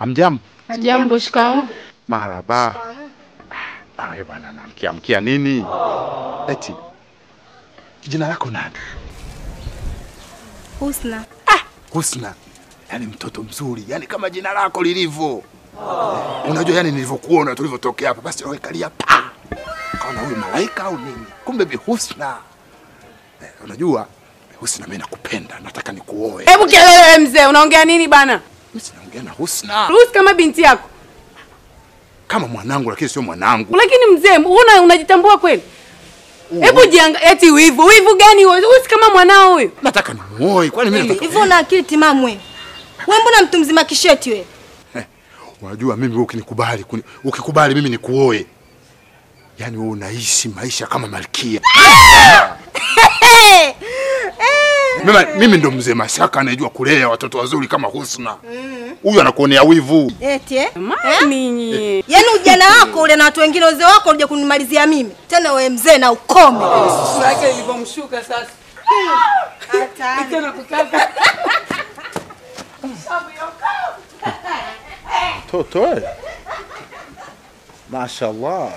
Hamjambo? Jambo, shikamoo. Marhaba. Ah, bwana namkia mkia nini? Eti jina lako nani? Husna. Ah, Husna. Yaani mtoto mzuri, yaani kama jina lako lilivyo. Unajua yani nilivyokuona tulivyotokea hapa basi roho ikalia pa. Kaona huyu malaika au nini? Kumbe Bi Husna. Unajua Husna mimi nakupenda, nataka nikuoe. Hebu kelele mzee, unaongea nini bana? Mimi sinaongea na Husna. Husna kama binti yako. Kama mwanangu lakini sio mwanangu. Lakini mzee, unajitambua kweli? Hebu jiangalie eti wivu. Wivu gani huo? Husna kama mwanao huyu. Nataka nimuoe. Kwani mimi nataka. Hivyo una akili timamu wewe? Wewe mbona mtu mzima kisheti wewe? Unajua mimi wewe ukinikubali, ukikubali mimi nikuoe. Yaani wewe unaishi maisha kama malkia. Mimi ndo mzee Mashaka anayejua kulea watoto wazuri kama Husna. Huyu anakuonea wivu. Eti eh? Mami. Yaani ujana wako ule na watu wengine wazee wako ulije kunimalizia mimi. Tena wewe mzee na ukome. Sura yake ilivyomshuka sasa. Hata. Tena kukaka. Toto eh. Mashallah.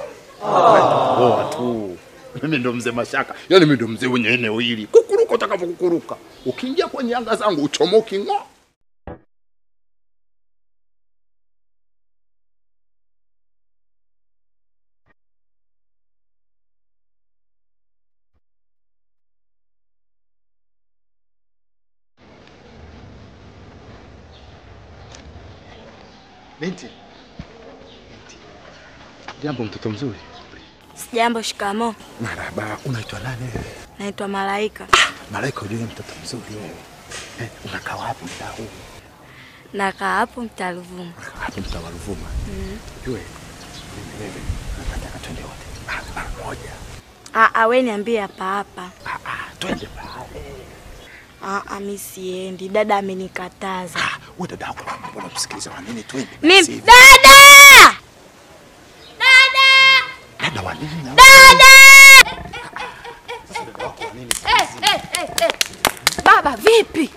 Oh tu. Mimi ndo mzee Mashaka. Yaani mimi ndo mzee mwenye eneo hili. Kukuruka utakavyokukuruka. Ukiingia kwenye anga zangu uchomoki ngo. Binti. Binti. Jambo mtoto mzuri. Sijambo, shikamoo. Marhaba, unaitwa nani wewe? Naitwa Malaika. Malaika, unajua mtoto mzuri wewe. Unakaa wapi mtaa huu? Nakaa hapo mtaa Ruvuma. Hapo mtaa wa Ruvuma. Unajua mimi wewe nataka twende wote. Mara moja. Ah, wewe niambie hapa hapa. Twende pale. Mimi siendi. Dada amenikataza. Wewe dada yako mbona msikiliza wa nini twende? Mimi dada! Dada! Dada wa nini? Dada! Sasa dada wako wa nini? Baba vipi?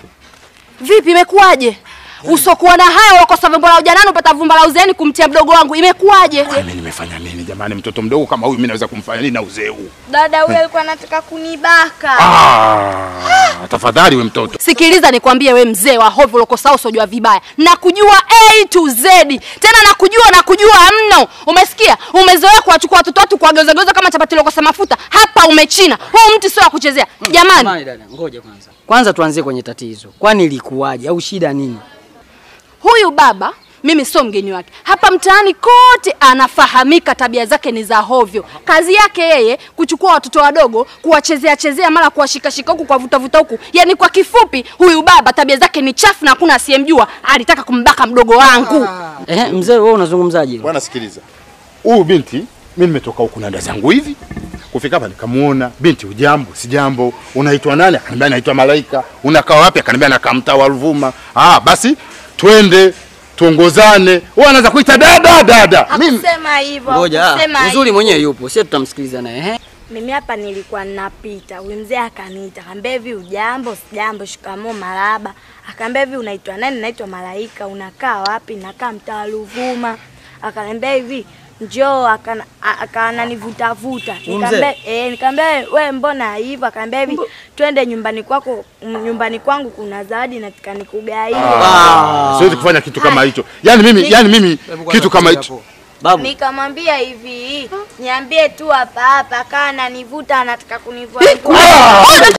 Vipi imekuaje? Usokuwa na haya ukosa vumba la ujanani upata vumba la uzeeni kumtia mdogo wangu. Imekuaje? Mimi nimefanya nini jamani? Mtoto mdogo kama huyu mimi naweza kumfanya nini na uzee huu? Dada huyu alikuwa anataka kunibaka. Tafadhali we mtoto. Sikiliza nikwambie we mzee wa hovyo ulokosa usojua vibaya. Nakujua A to Z. Tena nakujua mno. Umesikia? Umezoea kuwachukua watoto watu kuwageuza geuza kama chapati lokosa mafuta. Hapa umechina. Huu mti sio wa kuchezea. Jamani. Jamani dada, ngoja kwanza. Kwanza tuanzie kwenye tatizo. Kwani ilikuwaje au shida nini? Huyu baba mimi sio mgeni wake. Hapa mtaani kote anafahamika tabia zake ni za hovyo. Kazi yake yeye kuchukua watoto wadogo, kuwachezea chezea mara kuwashika shika huku kwa vuta vuta huku. Yaani kwa kifupi huyu baba tabia zake ni chafu na hakuna asiyemjua. Alitaka kumbaka mdogo wangu. Mzee wewe unazungumzaje? Bwana sikiliza. Huyu binti mimi nimetoka huku na zangu hivi. Kufika hapa nikamuona binti, hujambo? Sijambo. Unaitwa nani? Akaniambia naitwa Malaika. Unakaa wapi? Akaniambia nakaa mtaa wa Ruvuma. Basi twende tuongozane. Wewe anaanza kuita dada dada. Mimi sema hivyo. Ngoja. Uzuri mwenyewe yupo. Sisi tutamsikiliza naye. Mimi hapa nilikuwa ninapita. Huyu mzee akaniita. Akaniambia hivi hujambo? Sijambo, shikamoo, marhaba. Akaniambia hivi unaitwa nani? Naitwa Malaika. Unakaa wapi? Nakaa mtaa Ruvuma. Akaniambia hivi njoo, akananivuta vuta. Nikamwambia nikamwambia wewe mbona hivyo? Akaniambia hivi twende nyumbani kwako, nyumbani kwangu kuna zawadi nataka nikugaie. Siwezi kufanya kitu kama hicho. Yaani mimi kitu kama hicho. Babu. Nikamwambia hivi, niambie tu hapa hapa, kana nivuta anataka kunivua.